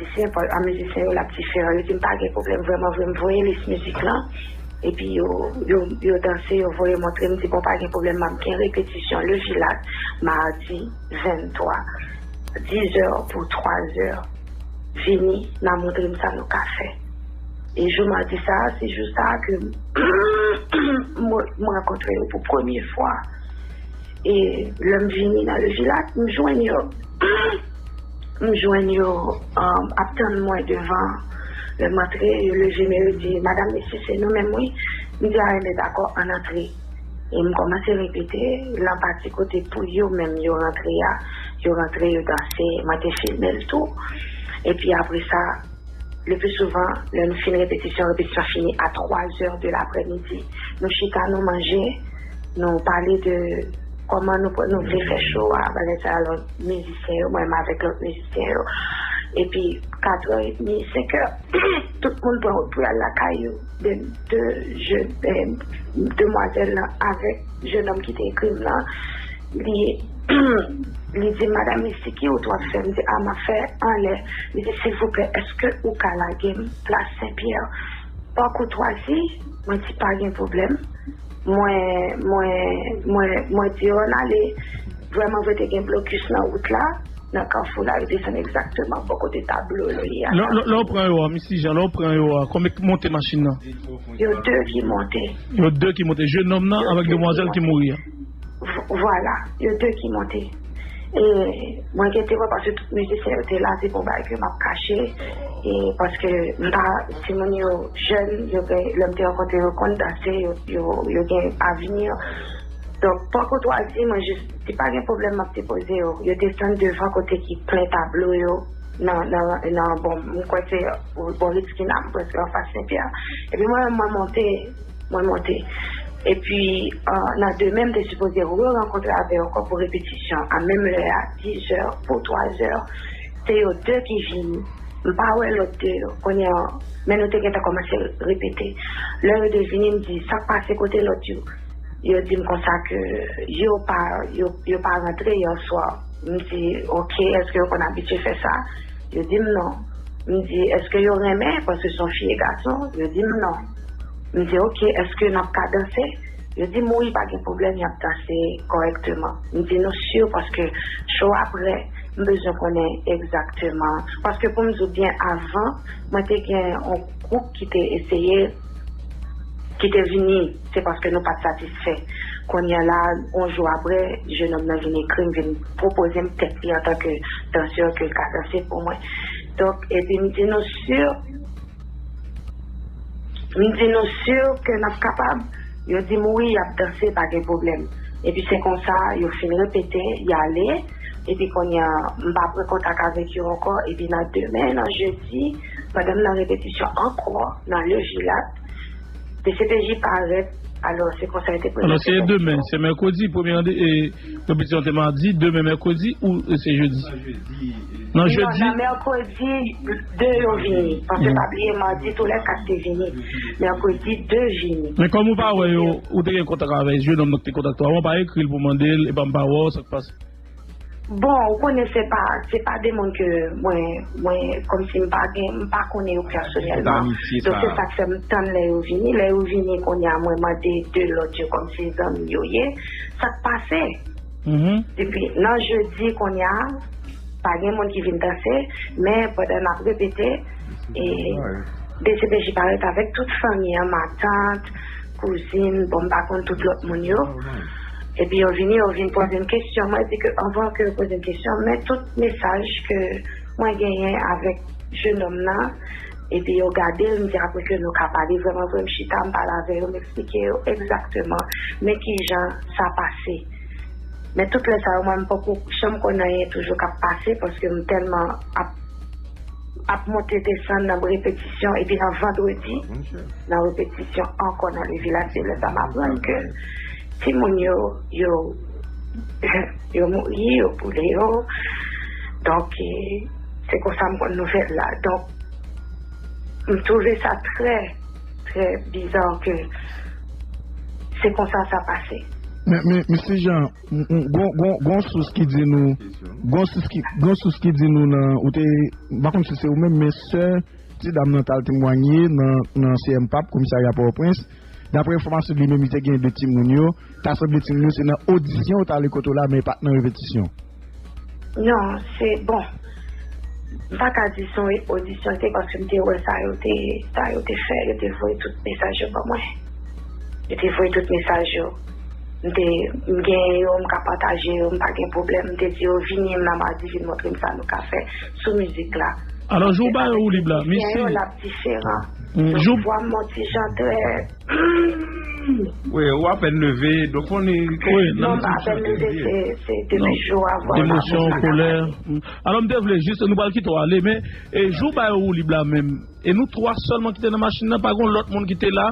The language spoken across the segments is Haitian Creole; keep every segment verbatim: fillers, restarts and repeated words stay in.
Mizisyen, pa- a mizisyen yo l ap diferan. Yo di m pa gen pwoblèm, vrèman vre, m voye lis mizik lan. Epi yo, yo, yo danse, yo voye montre m, di bon, pa gen pwoblèm, m ap gen repetisyon Levilat, madi venntwa, dizè pou twazè. Vini, n a montre m sa nou ka fè. E jou madi sa, se jou sa ke m, m rankontre yo pou premye fwa. E lè m vini nan Levilat, m jwenn yo. M jwenn yo um, ap tann mwen devan. Lè m antre, yo leve men yo di, "Madam, mesye, se nou menm, wi." M di, "A, enben, dakò, ann antre." E m kòmanse repete, lan pati kote pou yo menm yo rantre a, yo rantre, yo danse, mwen te filme l tou. Epi apre sa, le pli souvan, lè nou fin repetisyon, repetisyon fini a twa zè de laprèmidi. Nou chita, nou manje, nou pale de kòman nou, nou vle fè show a, bagay sa, alò, mizisyen yo, mwen menm avèk lòt mizisyen yo. Epi, katrè edmi, senkè, tout moun pran wout pou y al lakay yo. De, de, je, eh, demwazèl lan avèk jenòm ki te ekri m lan, li, li di, "Madam Misty, ki wout w ap fè?" M di, "A, m ap fè anlè." Li di, "Silvouplè, èske ou ka lage m plas Senpyè?" Pa koutwazi, mwen di, "Pa gen pwoblèm." Mwen, mwen, mwen, mwen di yo ann ale. Vrèman vre, te gen blokis nan wout la, nan kafou la, yo desann egzakteman bò kote tablo yo ye a. Lè, lè, lè w pran yo a, Misty Jean, lè w pran yo a, konbyen k monte machin nan? Yo de ki monte. Yo de ki monte. Jenòm nan avèk demwazèl ki mouri a. V- Vwala, yo de ki monte. E mwen gen temwen paske tout mizisyen yo te la, se pou bagay ke m ap kache. E paske m pa, timoun yo jèn, yo gen, lè m te rankontre yo, konn danse, yo, yo, yo gen avni. Donk, pa koutwazi, mwen jis di, "Pa gen pwoblèm, m ap depoze yo." Yo desann devan kote ki plen tablo yo, nan, nan, nan, bon, m kwè se bò Ritz Kina, m prèske anfas Senpyè. Epi mwen, mwen monte, mwen monte. Epi, euh, nan demen, m te sipoze re-rankontre avè yo ankò pou repetisyon. A menm lè a, dizè pou twazè, se yo de ki vini. M pa wè lòt de yo. Kounye a, men nou te gentan kòmanse repete. Lè yo de vini, m di, "Sa k pase, kote lòt yo?" Yo di m konsa ke yo pa, yo, yo pa rantre yè swa. M di, "Oke, èske yo konn abitye fè sa?" Yo di m non. M di, "Èske yo renmen, paske se yon fi e gason?" Yo di m non. M di, "Oke, èske n ap ka danse?" Yo di m, "Wi, pa gen pwoblèm, y ap danse kòrèkteman." M di, "Nou si, paske show a prè, m bezwen konnen egzakteman." Paske pou m di w byen, avan, mwen te gen yon gwoup ki te eseye, ki te vini, se paske nou pa t satisfè. Kounye a la, yon jou apre, jenòm nan vin ekri m, vin pwopoze m tèt li antanke dansè ke l ka danse pou mwen. Donk, epi m di nou si, m di nou si ke n ap kapab? Yo di m wi, y ap danse, pa gen pwoblèm. Epi se konsa, yo fin repete, y ale. Epi kounye a, m pa pran kontak avèk yo ankò. Epi nan demen, nan jedi, pandan m nan repetisyon ankò, nan Le Jilat, D C P J parèt, alò, se konsa yo te prezante. Alò, se demen, se mèkredi, premye rande, e, repetisyon te madi, demen mèkredi ou, e, se jedi? Nan jedi? Non, nan mèkredi, de yo vini. Paske pa bliye, madi, tou lè kat te vini. Mèkredi, de vini. Men kòm ou pa wè yo, ou te gen kontak avè jenòm nan ki te kontakte w avan, ou pa ekri l pou mande l, epa m pa wè w, sa k pase? Bon, ou konnen se pa, se pa de moun ke mwen, mwen, kòmsi m pa gen, m pa konnen yo pèsonèlman. Donk, se sa k fè m tann lè yo vini. Lè yo vini, kounye a, mwen mande de lòt yo kòmsi zanmi yo ye. Sa k pase? Depi nan jedi, kounye a, pa gen moun ki vin danse, men pandan n ap repete, e, D C P J parèt avèk tout fanmi an, matant, kouzin, bon, m pa konn tout lòt moun yo. Epi yo vini, yo vin poze m kesyon. Mwen di ke anvan ke yo poze m kesyon, men tout mesaj ke mwen genyen avèk jenòm nan, epi yo gade l, m di apre ke nou ka pale vrèman vre, m chita, m pale avè yo, m eksplike yo egzakteman men kijan sa pase. Men tout lè sa yo, mwen, m poko janm konn anyen toujou k ap pase, paske m tèlman ap ap monte desann nan repetisyon, epi nan vandredi, nan repetisyon ankò nan Le Vilaj, se lè sa m aprann ke timoun yo, yo, yo mouri, yo boule yo. Donk, e, se konsa m konn nouvèl la. Donk, m twouve sa trè, trè biza ke se konsa sa pase. Men, men, mesye Jean, m- m- gon, gon, gon sous ki di nou, gon sous ki, gon sous ki di nou nan, ou te, m pa konn si se ou menm, men sè ti dam nan t al temwanye nan, nan C M pap, komisarya Pòtoprens. Daprè enfòmasyon li menm, li te gen de timoun yo. Ta sanble timoun yo se nan odisyon yo t ale kote w la, men pa t nan repetisyon. Non, se bon. M pa ka di se yon odisyon te paske m te wè sa yo te sa yo te fè, yo te voye tout mesaj yo ban mwen. Yo te voye tout mesaj yo. M te m genyen yo, m ka pataje yo, m pa gen pwoblèm. M te di yo vini m nan madi vin montre m sa nou ka fè sou mizik la. Alò, jou ba yo ou lib la, misi. L ap diferan. Jou vwa m yon ti jan trè. Wi, ou apèn leve, donk on est. Wi, non, m apèn leve, se depi jou a vwa. Emosyon, kolè. Alò, m te vle jis, nou pral kite w ale, men e jou ba yo ou lib la menm. E nou twa sèlman ki te nan machin nan, pa gen lòt moun ki te la,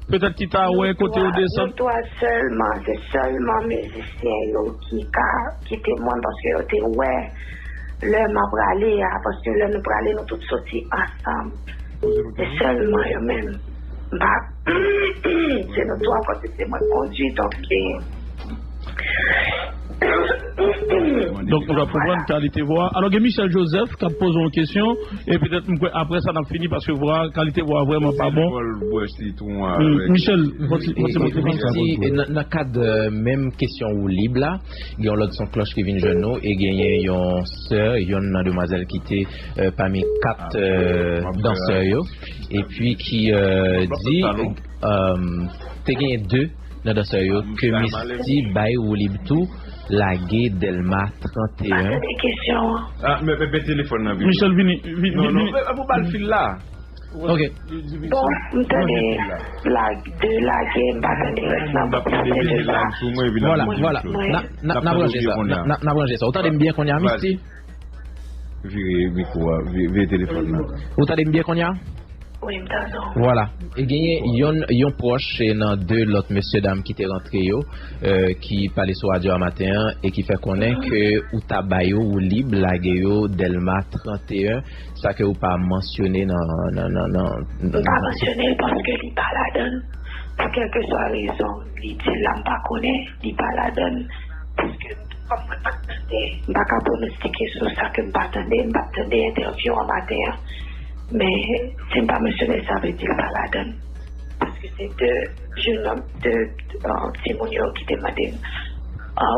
petèt ki ta wè kote yo desann. Nou twa sèlman, se sèlman mizisyen yo ki ka kite mwen paske yo te wè lè m ap prale a, paske lè nou prale, nou tout soti ansanm. Se sèlman yo menm. M pa, se nou twa kote se mwen kondui, donk. Donk, nou ap konprann kalite vwa. Alò, gen Michel Joseph k ap poze yon kesyon, e petèt m kwè apre sa n ap fini, paske vwa, kalite vwa vrèman pa bon. Michel, nan kad menm kesyon ou lib la, gen yon lòt son klòch ki vin jwenn nou, e genyen yon sè, yon nan demwazèl ki te pami kat dansè yo, epi ki di te genyen de nan dansè yo ke Misty bay woulib tou, lage Dèlma trannteyen. Michel, vini, vini, vini. Ok. Bon, m tande lage, de lage, m pa tande rès nan. Bon, m tande de la. Vwala, vwala. N ap ranje sa. N ap ranje sa. Ou tande m byen kounye a, Misty? Vire mikwo a, vire telefòn nan. Ou tande m byen kounye a? Wi, m tande w. Vwala. E genyen yon, yon pwòch nan de lòt mesye dam ki te rantre yo, ki pale sou radyo a maten an e ki fè konnen ke ou ta ba yo woulib lage yo Dèlma trannteyen, sa ke ou pa mansyone nan, nan, nan, nan. M pa mansyone l paske li pa ladan l. Pou kèlkeswa rezon li di l la, m pa konnen, li pa ladan l. Paske kòm mwen pa t tande, m pa ka pwonostike sou sa ke m pa tande, m pa t tande entèvyou an maten an. Men si m pa mansyone l, sa vle di l pa ladan l. Paske se de jenòm, de timoun yo ki te mande m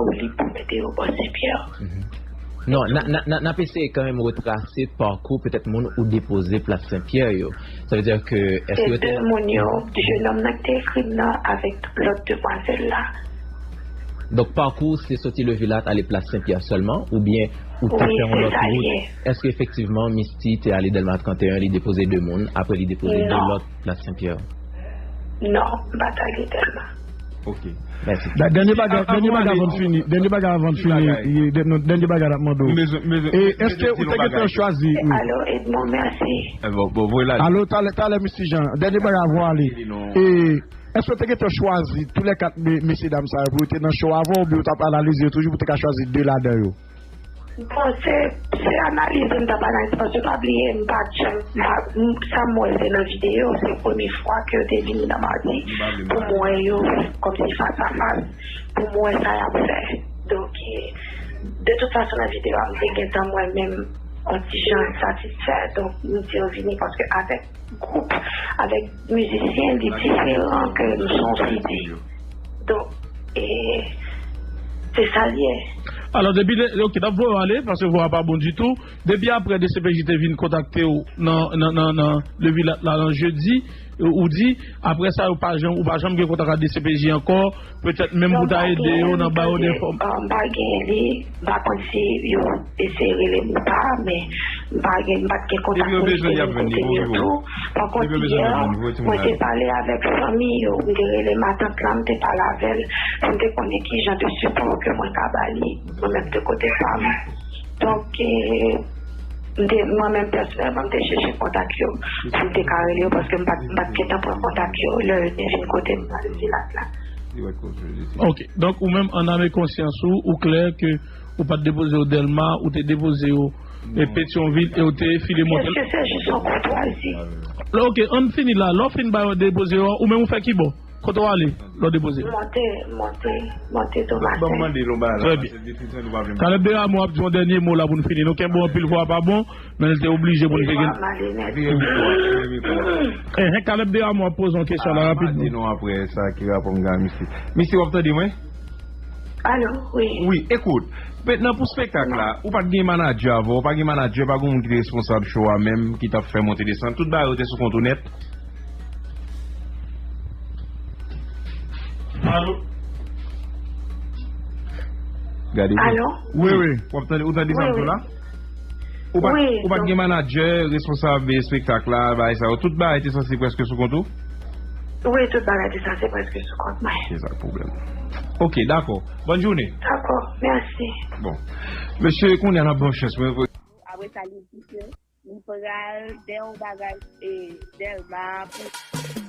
woulib pou mete yo bò Senpyè. Non, n ap eseye kanmenm retrase pakou petèt moun ou depoze Plas Senpyè yo. Sa vle di ke èske yo te. Se de moun yo, jenòm nan ki te ekri m nan avèk lòt demwazèl la. Donk, pakou se soti Levilat ale Plas Senpyè sèlman, oubyen ou te fè yon lòt wout? Èske efektivman Misty te ale Dèlma trannteyen, li depoze de moun, apre li depoze de lòt Plas Senpyè? Non, m pa t ale Dèlma. Ok. Mèsi. Dènye bagay, dènye bagay avan n fini. Dènye bagay avan n fini. Dènye bagay n ap mande w. E èske ou te gentan chwazi? Alo, Edmond, mèsi. Alo, talè, talè, Misty Jean. Dènye bagay avan w ale. E èske ou te gentan chwazi tou lè kat mesye dam sa yo pou yo te nan show avan, oubyen ou t ap analize yo toujou pou te ka chwazi de ladan yo? Bon, se se analize m t ap analize, paske pa bliye, m pa t janm, m pa, m, sa m wè se nan videyo, se premye fwa ke yo te vini nan Madi pou m wè yo kòmsi fas a fas, pou m wè sa y ap fè. Donk, de tout fason, nan videyo a, m te gentan mwen menm yon ti jan satisfè, donk m di yo vini, paske avèk gwoup, avèk mizisyen, li diferan ke nou se yon sidi. Donk, e, se sa l ye. Alò, depi, ok, n ap voye w ale, paske vwa a pa bon ditou. Depi apre D C P J te vin kontakte w nan, nan, nan, nan Levilat la, nan jedi, ou di, apre sa, ou pa janm, ou pa janm gen kontak ak D C P J ankò, petèt menm pou ta ede yo nan ba yo de fòm. Non, m pa gen li, m pa konn si yo eseye rele m ou pa, men m pa gen, m pa t gen kontak pou m te vin kote m yo tou. Pankont, yè, mwen te pale avèk fanmi yo, m te rele matant lan, m te pale avè l, pou m te konnen ki jan de sipò ke mwen ka ba li, mwen menm de kote pa m. Donk, e, m te, mwen menm pèsonèlman, m te chèche kontak yo, pou m te ka rele yo, paske m pa t, m pa t gentan pran kontak yo, lè yo te vin kote m nan Levilat la. Ok, donk ou menm, an ame konsyans ou, ou klè ke ou pa t depoze yo Dèlma, ou te depoze yo e Petyonvil e ou te file monte. Èske se jis yon koutwazi? Ok, ann fini la. Lè w fin ba yo depoze yo, ou menm ou fè ki bò? Kote w ale lè w depoze? Monte, monte, monte Tomasen. Ban m mande nou bagay la, paske depi nou pa vle. Kalèb Deramo ap di yon dènye mo la pou n fini. Nou kenbe w anpil fwa pa bon, men l te oblije pou n te gen. Vire mikwo a, vire mikwo a. Enhen, Kalèb Deramo ap poze yon kesyon la rapidman. Mande nou apre sa ki rapò m gen ak misye. Misye, w ap tande mwen? Alo, wi. Wi, ekout. Mentnan pou spektak la, ou pa t gen manadjè avè w, ou pa gen manadjè, pa gen moun ki te responsab show a menm, ki t ap fè monte desann. Tout bagay yo te sou kont ou nèt. Alo? Gade. Alo? Wi, wi. W ap tande, ou tande sa m di w la? Ou pa, ou pa t gen manadjè, responsab espektak la, bagay sa yo. Tout bagay te sanse prèske sou kont ou? Wi, tout bagay te sanse prèske sou kont mwen. Se sa k pwoblèm. Ok, dakò. Bòn jounen. Dakò, mèsi. Bon. Mesye, kounye a n ap ba w chans mwen. Apre sa, li di ke li pral dèyè yon bagay, e, Dèlma pou